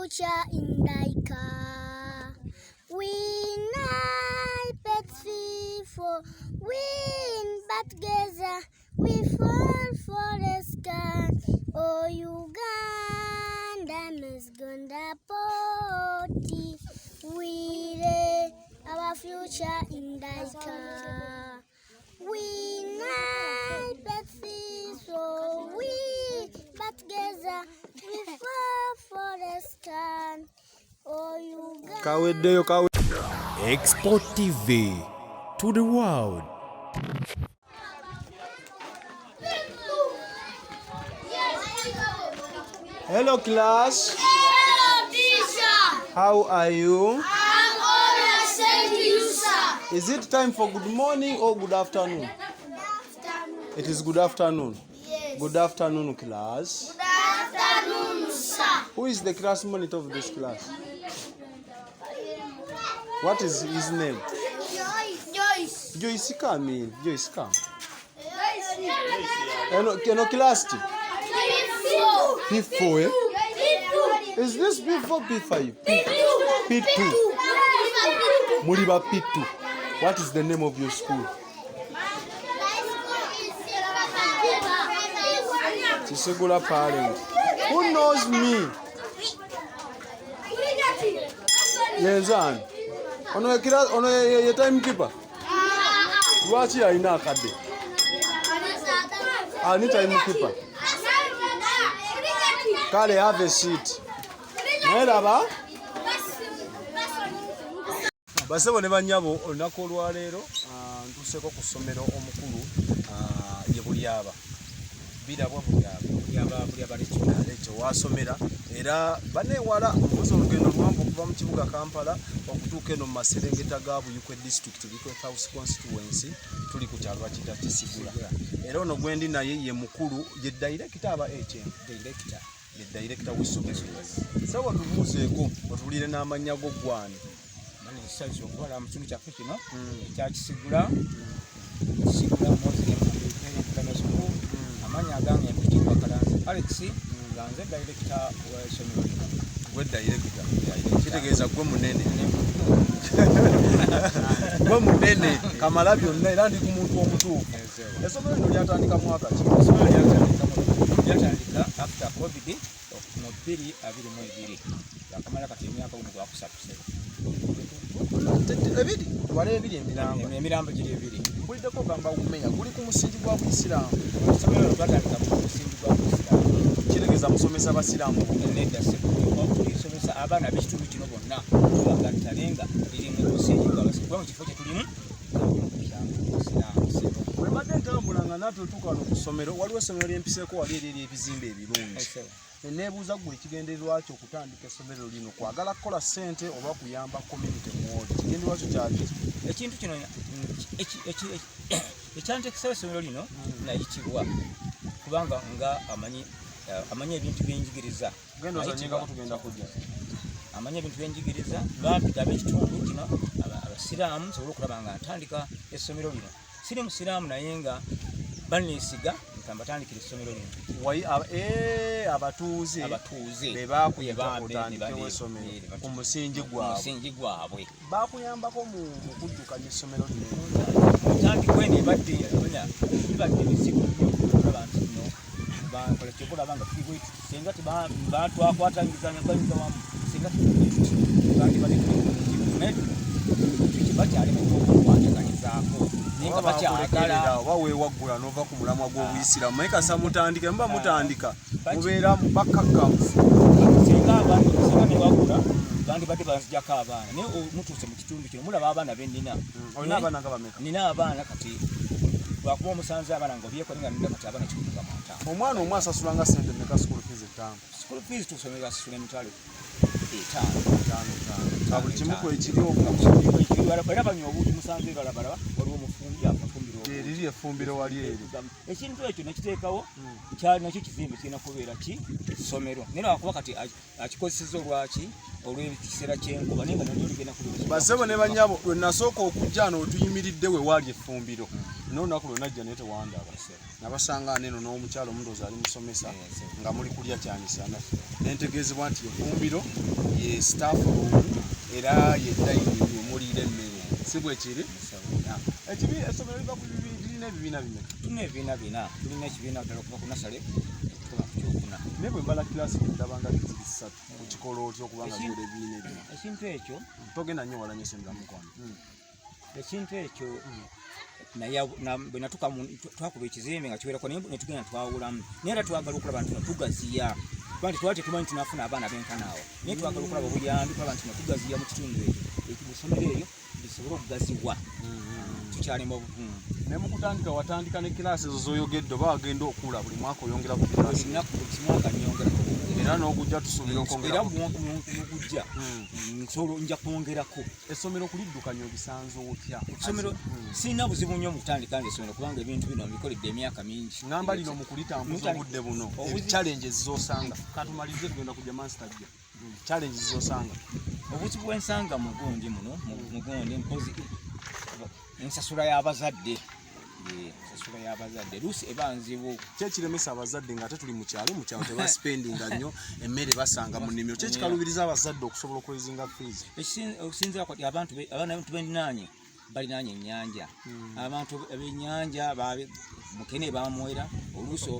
future in Daika. We pet for win, but together we fall for the sky. Oh, Uganda must gonna party. We lay our future in Daika. We night but so we but together we fall for the sky. Oh, Uganda. Kaweddeyo kawe. Export TV to the world. Hello class. Hello, teacher. How are you? I'm always thank you, sir. Is it time for good morning or good afternoon? It is good afternoon. Yes. Good afternoon class. Good afternoon, sir. Who is the class monitor of this class? What is his name? Joyce. Joyce. Joyce, come in. Joyce, come. Joyce. Eno class ki? P4. P4, eh? P2. Is this P4, P5? P2. P2. Muli ba P2. What is the name of your school? Kisigula parent. Who knows me? Yenze ani? Ono ye ono ye timekeeper? Lwaki alina akadde? Ani timekeeper? Kale have a seat. Naye laba basebo ne bannyabo olunaku olwaleero ntuuseeko ku ssomero omukulu ye Bulyaba Birabwa Bulyaba Lekyo wasomera era baneewala mbuzi olugendo luwanvu okuva mu kibuga Kampala okutuuka eno mu maserengeta ga Buyikwe district, Buyikwe South constituency. Tuli ku kyalo bakiyita Kisigula era ono gwendi naye ye mukulu, ye director aba HM, ye director w'essomero. Saba tubuuzeeko otubuulire n'amannya go gwani. Nsanze okubala mu kitundu kyaffe kino ekya Kisigula, Kisigula Muslim Primary School. Amannya agange mpitibwa Kalanzi Alex, nga nze director w'essomero lino. Gwe director, kitegeeza gwe munene, gwe munene kamala byonna era ndi ku muntu omutuufu. Essomero lino lyatandika mwaka ki? Essomero lyatandika after COVID mu 2022, yakamala kati emyaka guno gwakusatu. Ebiri tubale ebiri emiramba. Emirambo giri ebiri. Mpuliddeko ogamba UMEA guli ku musingi gwa Buisiraamu. Essomero lino twatandika mu musingi gwa Buisiraamu. Kitegeeza musomesa basiraamu? Nedda, tulisomesa abaana ab'ekitundu kino bonna, tubagatta, naye nga liri mu musingi gwa Basiraamu, kuba mu kifo kye tulimu Busiraamu. Bwe mbadde ntambula nga naate otuuka wano ku ssomero, waliwo essomero lyempiseeko wali eri ery'ebizimbe ebirungi. Neneebuuza gwe ekigendererwa kyo okutandika essomero lino kwagala kukola ssente oba kuyamba community mwoli? Kigendererwa kyo kyaki? Ekintu kino ekyanteekesawo essomero lino, nayitibwa kubanga nga amanyi ebintu byenjigiriza. Genda ozanyengako, tugenda kujja. Amanyi ebintu byenjigiriza, bampita ab'ekitundu kino abasiraamu nsobole okulaba nga ntandika essomero lino. Siri musiraamu, naye nga baneesiga nti mbatandikira essomero lino. Abatuuze Abatuuze be bakuyita be otandikewo essomero ku musingi gwabwe. Musingi gwabwe. Bakuyambako mu kuddukanya essomero lino? Ntandikwa eno ebadde onya bibadde bizibu nnyo okulaba nti nno bankola kyokulaba nga tuli bwetuti, singa twakwatanyizanyaganyiza wamu, singa tuli bwetuti bandibadde tuli mu bizibu, naye bakyalemeddwa okukwataganyizaako, naye nga Oba bakyagala. bakulekerera oba weewaggula n'ova ku mulamwa gw'obuyisiraamu, naye kasa mutandike muba mutandika mubeera bakkakkamu. Singa abantu singa newagula bandibadde banzijako abaana, naye mutuuse mu kitundu kino mulaba abaana bennina. Olina abaana nga bameka? Nina abaana kati lwakuba omusanze abaana nga obyekole nga nina kati abaana 150. Omwana omu asasula nga sente meka school fees etaano? School fees tusomera asasula 5,000. Etaano etaano, nga buli kimu kwekiri okwo. Era banywa obuugi, musanze balabalaba, waliwo omufumbi abafumbira. Eri. Eriri effumbiro wali eri. Ekintu ekyo nekiteekawo kyali nakyo kizimbe kirina kubeera ki ssomero, naye lwakuba kati akikozesezza olwaki olw'ekiseera ky'enkuba, naye nga nalyo ligenda kubeera. Basebo ne banyabo, lwe nasooka okujja ano wetuyimiridde we waali effumbiro, n'olunaku lwe najja naye tewandaba, nabasanga neno n'omukyalo omundoozi ali musomesa nga muli kulya kyamisana, nentegeezebwa nti efumbiro ye staff room era ye dining room muliira emmere, si bwe kiri? Ekibi essomero liva ku lirina ebibiina bimeka? Tulina ebibiina bina. Tulina ekibiina ddala okuva ku nasale okutuuka ku kyokuna. Naye bwe mbala kilasi ndaba nga ziri ssatu, okikola otya okuba nga ziwera ebibiina ebina? Ekintu ekyo Togenda nnyo wala nnyo, sembera mukwano. Ekintu ekyo naye bwe natuka twakuba ekizimbe nga kiwerako, naye netugenda twawulamu, naye era twagala okulaba nti tugaziya, kuba nti twali tetumanyi tunafuna abaana benkana awo, naye twagala okulaba obuyambi kulaba nti tugaziya mu kitundu ekyo, essomero eryo lisobole okugaziwa. Tukyalima obuvumu. Ne mukutandika watandika ne kilaasi ezo zoyogedde, oba wagenda okula buli mwaka oyongera ku Buli kilaasi? lunaku, buli mwaka nyongerako. Era n'ogujja tusuubira Era okwongerako? mugujja nsobola, nja kwongerako. Essomero okuliddukanya obisanze otya? Essomero sirina buzibu nnyo mu kutandika nze essomero, kubanga ebintu bino mbikoledde emyaka mingi. Ngamba lino mu kulitambuza obudde buno, challenges zosanga, katumalirize tugenda kujja manstajja, challenges zosanga. Obuzibu bwensanga mugundi muno mugundi mpozi ensasula y'abazadde. Ensasula y'abazadde luusi eba nzibu. Kyekiremesa abazadde nga ate tuli mu kyalo, mu kyalo tebasipendinga nnyo, emmere basanga mu nnimiro, kyekikaluubiriza abazadde okusobola okwezinga fees? Okusinziira kati abantu abantu bendinaanye balinaanye ennyanja, abantu ab'ennyanja mukene bamwera oluusi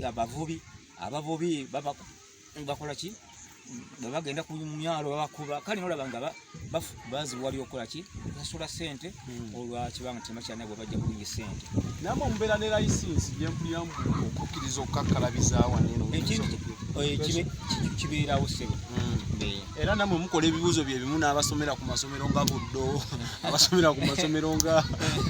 abavubi bakola ki, bwe bagenda ku myalo babakuba, kale nolaba nga bazibuwali okukola ki, kusasula ssente olwakibanga temakyalina bwe bajja bulungi ssente. Namwe omubeera ne layisinsi gyempuliramu okukkiriza okukakkalabizaawa neno? Ekintu kibeerawo, ssebo. Era namwe mukola ebibuuzo bye bimu n'abasomera ku masomero nga Buddo, abasomera ku masomero nga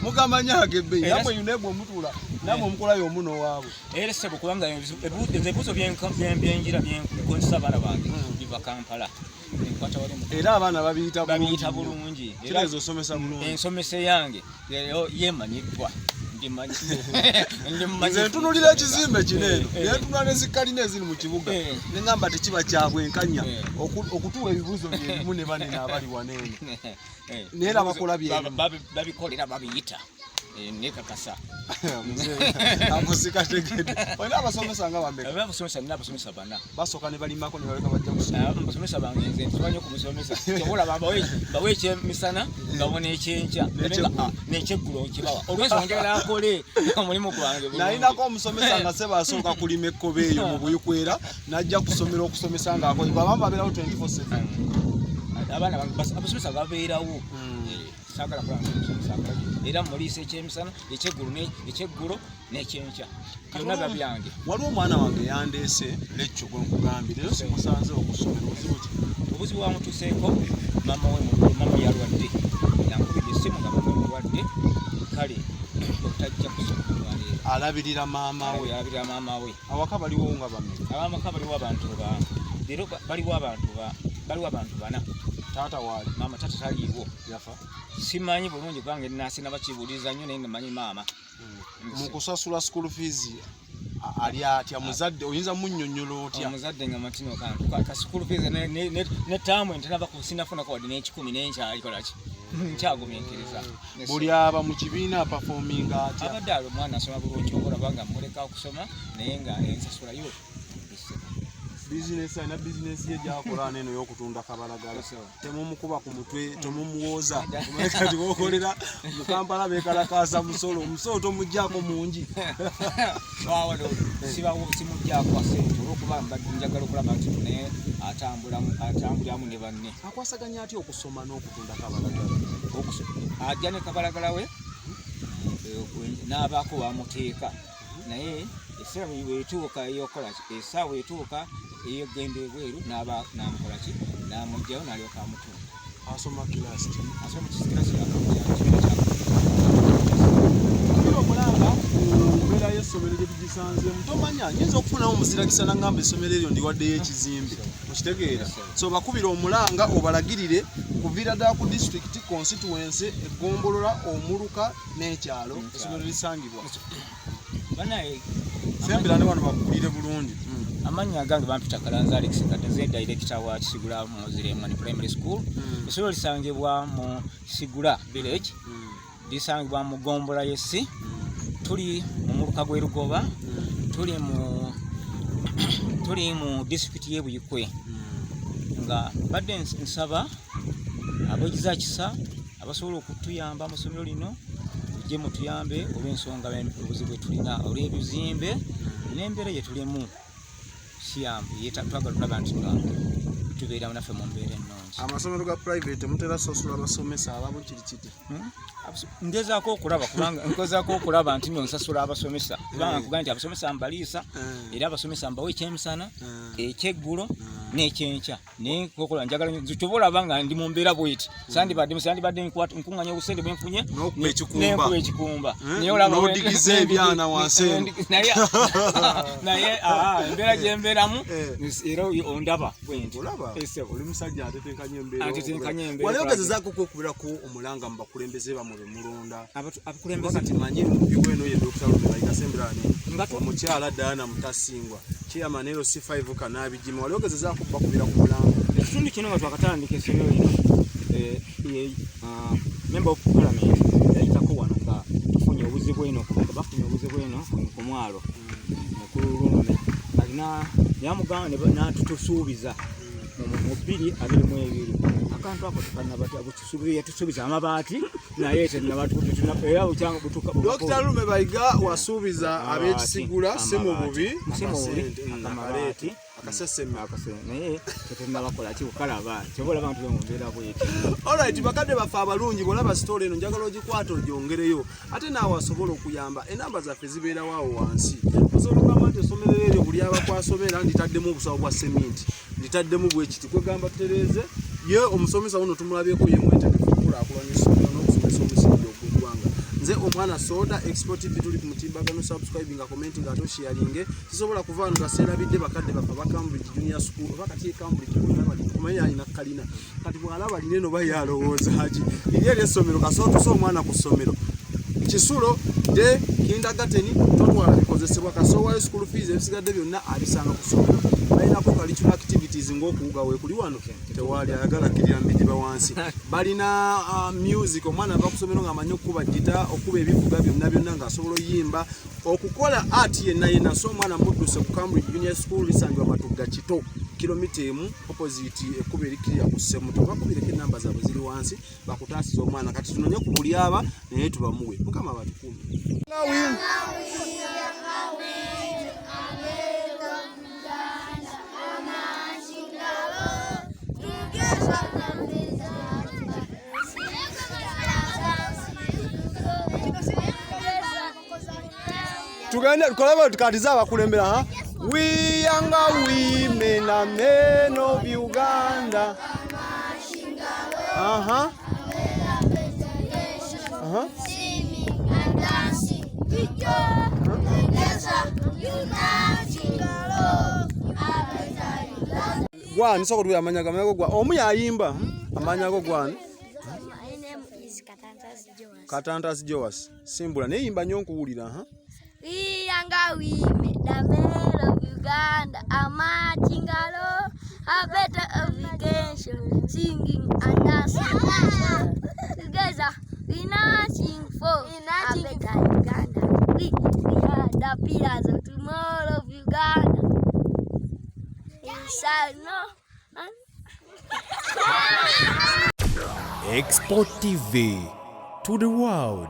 mugamanya ag'ebbeeyi? Namwe UNEB omutuula namwe omukolayo omu n'owaabwe? Era ssebo, kubanga ebibuuzo byenjira byenkozesa abaana bange biva Kampala, enkwata wali Era abaana babiyita bulungi Babiyita nnyo. bulungi. Kitegeeza osomesa bulungi. Ensomesa yange yemanyiddwa, ndimanyi. Nze ntunulira ekizimbe kino eno, naye ntunula ne zikalina eziri mu kibuga, neŋŋamba tekiba kyabwenkanya okutuwa ebibuuzo byebimu ne banene abali wano eno, naye era bakola byebimu. Babikolera, babiyita. Nekakasa. Ako sikategedde. Olina abasomesa nga bameka? Abasomesa, nina abasomesa bana. Basooka ne balimako ne baleka bajja kusoma? Abasomesa bange nze nsobola nnyo okumusomesa, kyobola bawe ekyemisana, babona ekyenkya. N'ekyeggulo. N'ekyeggulo nkibawa olwensonga njagala akole omulimu gwange bulungi. Nalinako omusomesa nga seba asooka kulima ekkobe eyo mu Buyikwera, n'ajja kusomera okusomesa ng'akoze, abamu babeerawo 24/7. Abaana bange abasomesa babeerawo. Saagala kulaba nti omusomesa akola, era muliisa ekyemisana, ekyeggulo ekyeggulo n'ekyenkya, byonna biba byange. Waliwo omwana wange yandeese lekyo gwe nkugambye, leero simusanze okusomera, obuzibu ki? Obuzibu bwamutuuseeko, maama we mama yalwadde, yankubidde essimu nga mama we mulwadde, kale otajja kusoma olwaleero. Alabirira maama we? Alabirira maama we. Awaka baliwo nga bameka? Abamaka baliwo abantu ba leero baliwo abantu ba baliwo abantu bana. Taata waali? Maama, taata taliiwo. Yafa? Simanyi bulungi kubanga nasi nabakibuuliza nnyo, naye manyi maama. Mu kusasula school fees ali atya muzadde? Oyinza munnyonnyola otya? Omuzadde nga matino kantu ka school fees ne taamu entenava sinafunako wadde n'ekikumi, naye nkyalikolaki, nkyagumiikiriza. Buli aba mu kibiina aperforminga atya? Abadde ali omwana asoma bulungi, okola banga muleka okusoma, naye nga ensasula yo esse. Bizinesi, alina bizinesi ye gyakola neno ey'okutunda kabalagala, temumukuba ku mutwe, temumuwooza? Omanyi kati bokolera mu Kampala bekalakaasa musolo, omusolo tomugyako mungi. Wano sibawo, simugyako sente olwokuba mbadde njagala okulaba nti naye atambuliramu ne banne. Akwasaganya atya okusoma n'okutunda kabalagala? Ajja ne kabalagala we n'abaako wamuteeka, naye essaawa bwetuuka eyokukola ki, essaawa etuuka eyokugenda ebweru, n'aba n'amukola ki, n'amugjayo n'alyoka amutunda. Asoma kilasi ki? Asoma mu kirasi kibiina Kabira omulanga ku mbeera y'essomero gye tugisanzeemu, tomanya Nyinza okufunawo omuzirakisa nangamba essomero eryo ndiwaddeyo ekizimbe, okitegeera? So bakubira omulanga obalagirire kuviira ddala ku district, constituency, eggombolola, omuluka n'ekyalo essomero lisangibwa. Banaye. Sembera ne wano bakukulire bulungi. Amannya agange bampita Kalanzi Alex Kadde, nze director wa Kisigula Muslim Primary School. Essomero lisangibwa mu Kisigula village, lisangibwa mu gombola yesi, tuli mu muluka gw'e Lugoba, tuli mu disitulikiti y'e Buyikwe. Nga mbadde nsaba abeegiza kisa abasobola okutuyamba mu ssomero lino, mujje mutuyambe olw'ensonga obuzibu bwe tulina olw'ebizimbe n'embeera gye tulimu siyambu. Twagala tulaba nti nga tubeera naffe mu mbeera ennungi. Amasomero ga private mutera sosula abasomesa abamu, kiri kiti? Ngezaako okulaba, kubanga ngezaako okulaba nti nno nsasula abasomesa, kubanga nkugamba nti abasomesa mbaliisa, era abasomesa mbawa ekyemisana, ekyeggulo n'ekyenkya. Naye kokola njagala nze kyoba olaba nga ndi mu mbeera bweti, sandibadde nkuŋŋanya obusente bwenfunye N'okuba ekikumba. Nenkuba ekikumba. Naye olaba N'odigiza ebyana wansi eno. Naye embeera gyembeeramu era ondaba bwenti. Olaba Ese- oli musajja atetenkanya embeera. Atetenkanya embeera. Wali ogezezaako okwekubirako omulanga mu bakulembeze bammwe be mulonda? Abakulembeze Kati manyi omupi weno ye Dr. Lume Bayiga Sembrani, Nga omukyala Diana Mutasingwa, chairman LC5 Kanabijima. Wali ogezezaako bakubira ku mulanga? Ekitundu kino nga twakatandika essomero lino, member of parliament yayitako wano nga tufunye obuzibu eno, nga bafunye obuzibu eno ku mwalo mukulu Lume kati yamugamba natutusuubiza mu 2022 akantu ako tekanabata. Yatusuubiza amabaati naye era bukyanga butuka. Dr. Lume Bayiga wasuubiza Amabaati, ab'ekisigula si mu bubi si mu bubi, akasente, amabaati. Akaseseme. Naye tetunabakola ki kukalaba, kyoba olaba nti mu mbeera bweti. Alright, bakadde baffe abalungi, bwolaba sitoola eno njagala ogikwata ogyongereyo, ate naawe asobola okuyamba, enamba zaffe zibeerawo awo wansi. Osobola okugamba nti essomero eryo buli abakwasomera nditaddemu obusawo bwa seminti, nditaddemu bwekiti, kwegamba tutereeze. Ye omusomesa wuno tumulabyeko, ye mwetegefu okukulaakulanya essomero n'okusomesa omusingi ogw'eggwanga. Nze omwana Soda, Expo TV, tuli ku mutimbagano. Subscribe nga comment nga ate osharinge. Sisobola kuva wano nga seerabidde bakadde baffe aba Cambridge Junior School oba kati e Cambridge bonna bali omanyi alina kalina. Kati bw'alaba lina eno bayalowooza ki eri eri essomero kasootusa omwana ku ssomero kisulo de kindergarten, totwala bikozesebwa, kasoowayo school fees, ebisigadde byonna abisanga ku ssomero. Balinako curriculum activities ng'okuwuga weekuli wano, tewali ayagala kkirira mbidiba wansi. Balina music, omwana ava ku ssomero ng'amanyi okukuba gita, okukuba ebivuga byonna byonna, ng'asobola oyimba, okukola art yenna yenna. So omwana mudduse ku Cambridge Junior School, lisangibwa Matugga Kito, kilomita 1, opposite ekkubo erikkirira ku Ssemuto. Bakubireko enamba zaabwe ziri wansi, bakutaasiza omwana. Kati tunonye ku buli aba naye tubamuwe. Mukama batukuume. Tugende tukolebe tukatize abakulembera ha. We young women and men of Uganda. Aha. Aha. Singing and dancing, we go together, uniting a better Uganda. Gwani soko tuya amanya gamanya gwa omu yayimba amanya go gwani? My name is Katantas Joas. Katantas Joas simbula naye yimba nnyo nkuwulira ha. We young women, the men of Uganda, are marching along a better education, singing and dancing together. We marching for a better Uganda. We are the pillars of tomorrow of Uganda. We shall know. Export TV to the world.